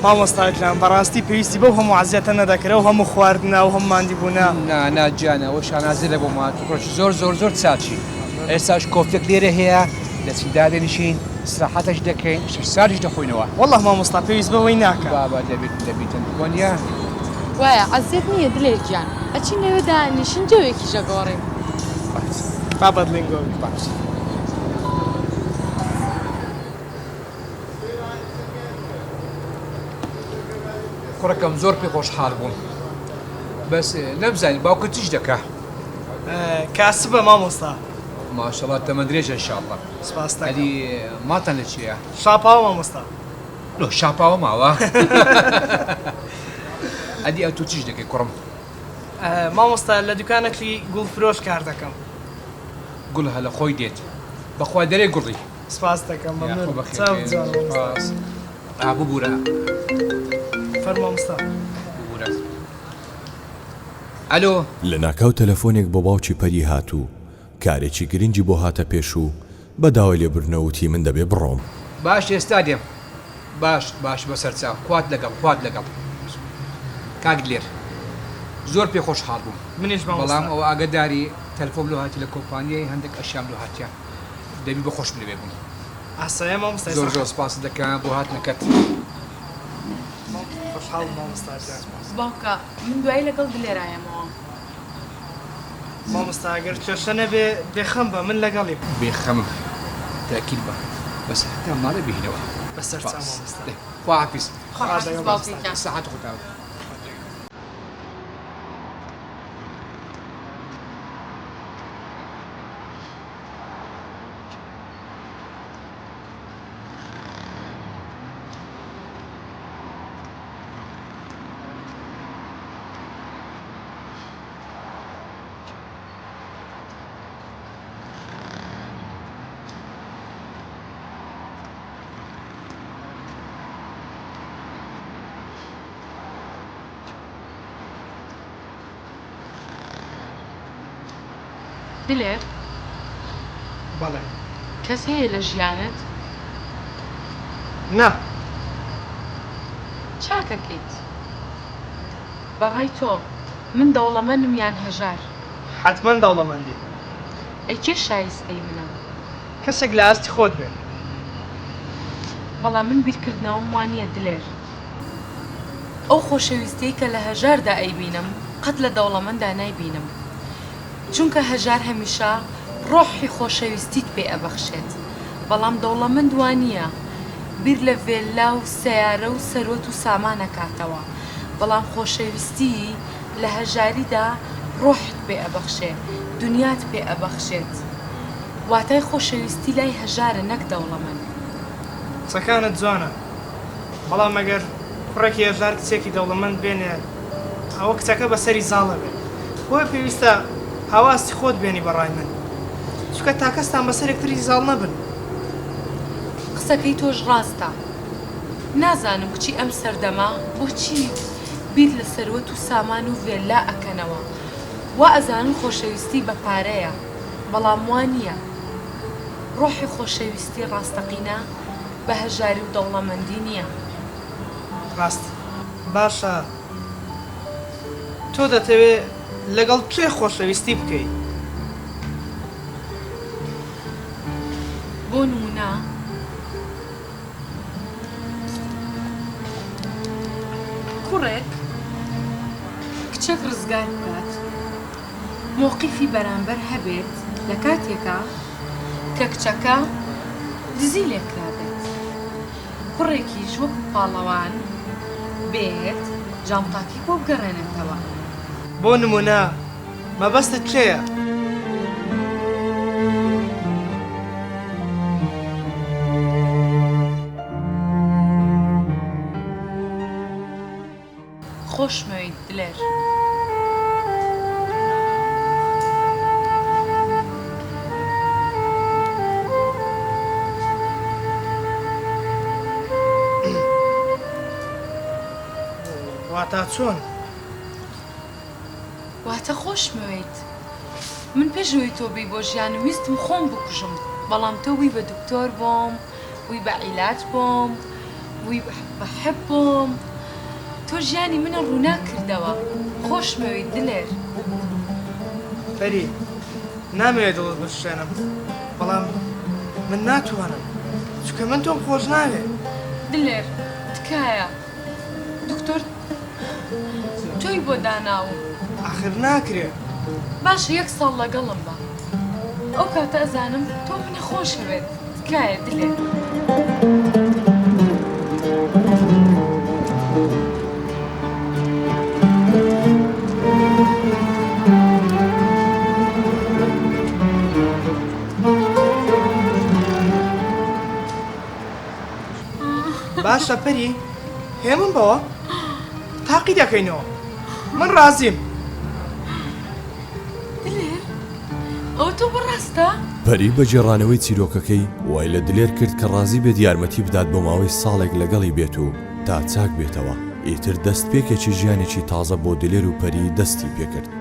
مامۆستا گیان بەڕاستی پێویستی بەو هەموو عەزیەتە نەدەکرد ئەو هەموو خواردنە ئەو هەموو ماندیبوونە. نا نا گیانە ئەوە شانازی لە بۆمان تۆ کوڕێکی زۆر زۆر زۆر چاکی ئێستاش کۆفیەک لێرە هەیە دەچین دادەنیشین ئیسراحەتەش دەکەین شتێکی ساردیش دەخۆینەوە. وەڵا مامۆستا پێویست بەوەی ناکا. بابە دەبیتن دەبیتن وەنیە؟ وایە عەزیەت نییە دلێر گیان ئەچین لەوێ دائەنیشین جەوێکیش ئەگۆڕین. باش. با بەدلینگۆ بین. باش. کوڕەکەم زۆر پێ خۆشحاڵ بووم بەس نەمزانی باوکت چیش دەکا؟ کاسبە مامۆستا. ماشەڵا تەمەن درێژە انشاءاللە. سپاست دەکەم. ئەدی ماڵتان لە چییە؟ شاپاوە مامۆستا. لۆ شاپاوە ماوە؟ ئەدی ئەتوو چیش دەکەی کوڕم؟ مامۆستا لە دوکانەکی گوڵ فرۆش کار دەکەم. گوڵ هەلە خۆی دێت. بەخوا دەرێ گوڵی. سپاست دەکەم مەمنون. یاخوا بەخێر چاو بێن. جوان مامۆستا. سپاس. ئا ببورە. فەرموو مامۆستا. ببورە. ئەلۆ. لەناکاو تەلەفۆنێک بۆ باوکی پەری هات و کارێکی گرنگی بۆ هاتە پێش و بە داوای لێبوردنەوە وتی من دەبێ بڕۆم. باش ئێستا دێم. باش باش بەسەرچاو خوات لەگەڵ خوات لەگەڵ کاک دلێر زۆر پێ خۆشحاڵ بووم منیش مامۆستا. بەڵام ئەوە ئاگەداری تەلفۆم لۆ هاتی لە کۆمپانیای هەندێک ئەشیام لۆ هاتیە دەبی بە خۆشم لەوێ بم. ئاسایە مامۆستا زۆر ئێستا زۆر سپاست دەکەم بۆ هاتنەکەت. خۆشحاڵ بووم مامۆستا گیان. باوکە من دوایی لەگەڵ دلێر ئایەمەوە. مامۆستا گەر کێشە نەبێ بێخەم بە من لەگەڵیم. بێخەمم تاکید بە بەس هەتا ماڵێ بهینەوە. بەسەرچاو مامۆستا. دەی خواحافیز. خواحافیز باوکە گیان. سەعات خۆتان. دلێر؟ بەڵێ. کەس هەیە لە ژیانت؟ نا. چاکەکەیت. بەڕای تۆ من دەوڵەمەنم یان هەژار؟ حەتمەن دەوڵەمەندی. ئەی کێ شایستەی منە؟ کەسێک لە ئاستی خۆت بێ. بەڵام من بیرکردنەوەم وا نییە دلێر. ئەو خۆشەویستیەی کە لە هەژاردا ئەیبینم قەت لە دەوڵەمەندا نایبینم چونکە هەژار هەمیشە ڕۆحی خۆشەویستیت پێ ئەبەخشێت بەڵام دەوڵەمەند وانیە بیر لە ڤێللا و سەیارە و سەروەت و سامان ئەکاتەوە بەڵام خۆشەویستی لە هەژاریدا ڕۆحت پێ ئەبەخشێ دونیات پێ ئەبەخشێت واتای خۆشەویستی لای هەژارە نەک دەوڵەمەند. قسەکانت جوانە بەڵام ئەگەر کوڕێکی هەژار کچێکی دەوڵەمەند بێنێ ئەوە کچەکە بەسەری زاڵ ئەبێت بۆیە پێویستە هاوئاستی خۆت بێنی بەڕای من چونکە تاکەستان بەسەر یەکتری زاڵ نەبن. قسەکەی تۆش ڕاستە نازانم کچی ئەم سەردەمە بۆچی بیر لە سەروەت و سامان و ڤێللا ئەکەنەوە وا ئەزانن خۆشەویستی بە پارەیە بەڵام وا نییە ڕۆحی خۆشەویستی ڕاستەقینە بە هەژاری و دەوڵەمەندی نییە. ڕاست باشە تۆ دەتەوێ لەگەڵ کێ خۆشەویستی بکەی؟ بۆ نموونە کوڕێک کچێک ڕزگار بکات مەوقیفی بەرامبەر هەبێت لە کاتێکا کە کچەکە دزی لێکرابێت کوڕێکیش وەکو پاڵەوان بێت جانتاکەی بۆ بگەڕێنێتەوە. بۆ نموونە مەبەستت کێیە؟ خۆشمەوێیت دلێر. واتا چۆن؟ واتە خۆشمەوێیت. من پێش ئەوەی تۆ بێی بۆ ژیانم ویستم خۆم بکوژم بەڵام تۆ بووی بە دکتۆر بۆم بووی بە عیلاج بۆم. وی بحبم تۆ ژیانی منت ڕووناک کردەوە خۆشمەوێیت دلێر. پەری نامەوێت دڵت بشکێنم بەڵام من ناتوانم چونکە من تۆم خۆش ناوێ. دلێر تکایە دکتۆر تۆی بۆ داناوم. ئاخر ناکرێ. باشە یەک ساڵ لەگەڵم بە ئەو کاتە ئەزانم تۆ منی خۆشەوێت تکایە دلێر. باشە پەری هێمن بەوە تاقی دەکەینەوە من ڕازیم. دلێر ئەوە تۆ بەڕاستە؟ پەری بە گێڕانەوەی چیرۆکەکەی وای لە دلێر کرد کە ڕازی بێت یارمەتی بدات بۆ ماوەی ساڵێک لەگەڵی بێت و تا چاک بێتەوە ئیتر دەستپێکێکی ژیانێکی تازە بۆ دلێر و پەری دەستی پێکرد.